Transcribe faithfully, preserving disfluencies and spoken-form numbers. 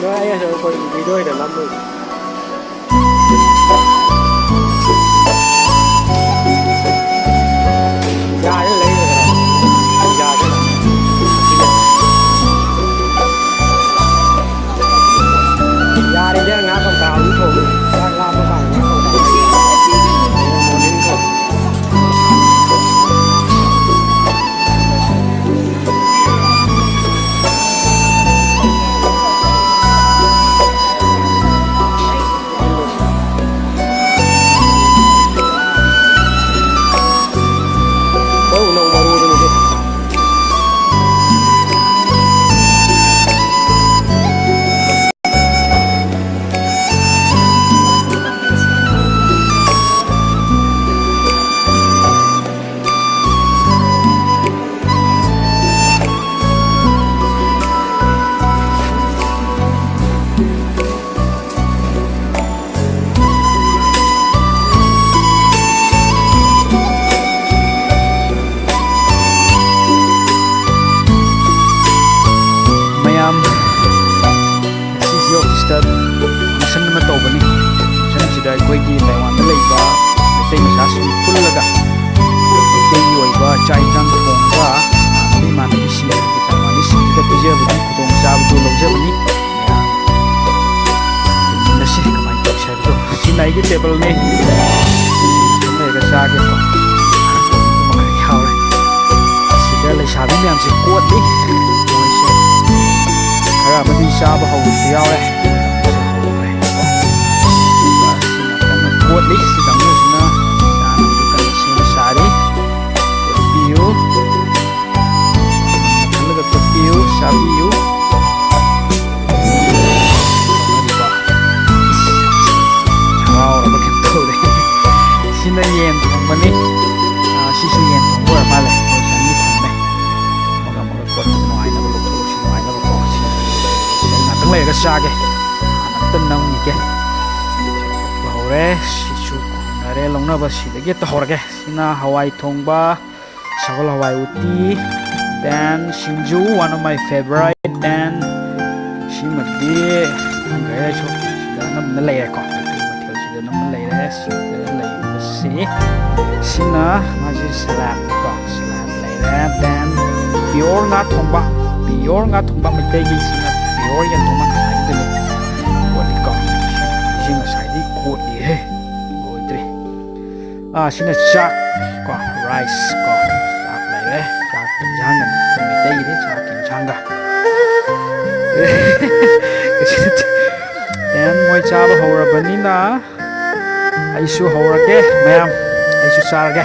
ꯅꯣꯏ ꯑꯩ ꯑꯁꯣꯝ ꯑꯩꯈꯣꯏ ꯚꯤꯗꯤꯑꯣ ꯑꯣꯏꯅ ꯅꯝꯃꯣꯏ꯫ ꯌꯥꯔꯦ, ꯂꯩꯔꯦ꯫ ꯌꯥꯔꯦ꯫ ꯌꯥꯔꯦꯗ, ꯉꯥ ꯀꯧꯇꯥ ꯑꯃ ꯊꯣꯡꯉꯦ꯫ ꯆꯥꯛ ꯂꯥꯝꯕ ꯀꯥꯟꯗ ꯉꯥ ꯀꯧꯇꯥ ꯑꯃ ꯊꯣꯡꯉꯦ꯫ ꯃꯌꯥꯝ, ꯁꯤꯁꯤ ꯑꯣꯐꯤꯁꯇ ꯐꯪꯁꯟ ꯑꯃ ꯇꯧꯕꯅꯤ꯫ ꯐꯪꯁꯟꯁꯤꯗ ꯑꯩꯈꯣꯏꯒꯤ ꯇꯥꯏꯋꯥꯟꯗ ꯂꯩꯕ ꯃꯩꯇꯩ ꯃꯆꯥꯁꯤꯡ ꯄꯨꯜꯂꯒ ꯃꯩꯇꯩꯒꯤ ꯑꯣꯏꯕ ꯆꯥꯛ ꯏꯟꯁꯥꯡ ꯊꯣꯡꯉꯒ ꯏꯃꯥꯟꯅꯕ ꯏꯃꯥꯟꯅꯕꯤꯁꯤꯡ, ꯇꯥꯏꯋꯥꯟꯗꯤꯁꯤꯡꯁꯤꯗ ꯄꯤꯖꯕꯒꯤ ꯈꯨꯗꯣꯡꯆꯥꯕꯗꯨ ꯂꯧꯖꯕꯅꯤ꯫ ꯃꯌꯥꯝ ꯌꯦꯡꯃꯤꯟꯅꯁꯤ ꯀꯃꯥꯏꯅ ꯇꯧꯁꯤ ꯍꯥꯏꯕꯗꯣ꯫ ꯁꯤꯅ ꯑꯩꯒꯤ ꯇꯦꯕꯜꯅꯤ꯫ ꯆꯥꯒꯦꯀꯣ꯫ ꯌꯥꯎꯔꯦ꯫ ꯑꯁꯤꯗ ꯂꯩꯁꯥꯕꯤ ꯃꯌꯥꯝꯁꯦ ꯀꯣꯠꯂꯤ꯫ ꯃꯣꯏꯁꯦ ꯈꯔ ꯑꯃꯗꯤ ꯆꯥꯕ ꯍꯧꯕꯁꯨ ꯌꯥꯎꯔꯦ꯫ ꯑꯗꯨꯒ ꯁꯤ ꯅꯥꯀꯟꯗ ꯀꯣꯠꯂꯤ꯫ ꯁꯤ ꯀꯥꯡꯕꯨꯁꯤꯅ ꯆꯥꯅꯕꯗꯤ ꯀꯟꯅ ꯁꯦꯝ ꯁꯥꯔꯤ꯫ ꯀꯣꯠꯄꯤꯌꯨ꯫ ꯈꯜꯂꯒ ꯀꯣꯠꯄꯤꯌꯨ, ꯆꯥꯕꯤꯌꯨ꯫ ꯍꯔꯥꯎꯔꯕ ꯀꯩꯅꯣ ꯇꯧꯔꯦ꯫ ꯁꯤꯅ ꯌꯦꯟ ꯊꯣꯡꯕꯅꯤ꯫ ꯑꯥ, ꯁꯤꯁꯨ ꯌꯦꯟ ꯊꯣꯡꯕ ꯑꯣꯏꯔ ꯃꯥꯜꯂꯦ꯫ ꯃꯣꯏꯁꯦ ꯑꯅꯤ ꯊꯝꯃꯦ꯫ ꯑꯃꯒ ꯑꯃꯒ ꯀꯣꯠꯄ ꯅꯨꯡꯉꯥꯏꯅꯕ, ꯂꯧꯊꯣꯛꯂꯁꯤ ꯅꯨꯡꯉꯥꯏꯅꯕꯀꯣ꯫ ꯁꯤ ꯉꯥꯛꯇꯪ ꯂꯩꯔꯒ ꯆꯥꯒꯦ꯫ ꯍꯥꯟꯅ ꯑꯝꯇ ꯅꯝꯈꯤꯒꯦ꯫ ꯍꯧꯔꯦ꯫ ꯁꯤꯁꯨ ꯀꯣꯟꯅꯔꯦ꯫ ꯂꯧꯅꯕ ꯁꯤꯗꯒꯤ ꯍꯦꯛꯇ ꯍꯧꯔꯒꯦ꯫ ꯁꯤꯅ ꯍꯋꯥꯏ ꯊꯣꯡꯕ, ꯁꯒꯣꯜ ꯍꯋꯥꯏ ꯎꯇꯤ, then Singju, one of my favorite, then ꯁꯤꯃꯗꯤ ꯈꯪꯗ꯭ꯔꯦ ꯑꯩꯁꯨ, ꯁꯤꯗ ꯑꯅꯝꯕꯅ ꯂꯩꯔꯦꯀꯣ꯫ ꯃꯩꯇꯩ ꯃꯊꯦꯜꯁꯤꯗ ꯑꯅꯝꯕꯅ ꯂꯩꯔꯦ꯫ ꯁꯤꯗ ꯂꯩꯕꯁꯤ, ꯁꯤꯅ ꯃꯥꯁꯤ salad ꯀꯣ, salad ꯂꯩꯔꯦ, then pure ꯉꯥ ꯊꯣꯡꯕ, pure ꯉꯥ ꯊꯣꯡꯕ ꯃꯩꯇꯩꯒꯤ, ꯁꯤꯅ pure ꯌꯦꯟ ꯊꯣꯡꯕ ꯉꯁꯥꯏꯒꯤꯗꯨꯅꯤ꯫ ꯀꯣꯠꯂꯤꯀꯣ꯫ ꯁꯤ ꯉꯁꯥꯏꯗꯤ ꯀꯣꯠꯂꯤꯍꯦ꯫ ꯂꯣꯏꯗ꯭ꯔꯤ꯫ ꯑꯥ, ꯁꯤꯅ ꯆꯥꯛ ꯀꯣ, rice ꯀꯣ, ꯆꯥꯛ ꯂꯩꯔꯦ꯫ ꯆꯥꯛ ꯏꯟꯖꯥꯡ ꯑꯩꯈꯣꯏ ꯃꯩꯇꯩꯒꯤꯗꯤ ꯆꯥꯛꯀꯤ ꯏꯟꯖꯥꯡꯒ꯫ Then ꯃꯣꯏ ꯆꯥꯕ ꯍꯧꯔꯕꯅꯤꯅ ꯑꯩꯁꯨ ꯍꯧꯔꯒꯦ ꯃꯌꯥꯝ, ꯑꯩꯁꯨ ꯆꯥꯔꯒꯦ꯫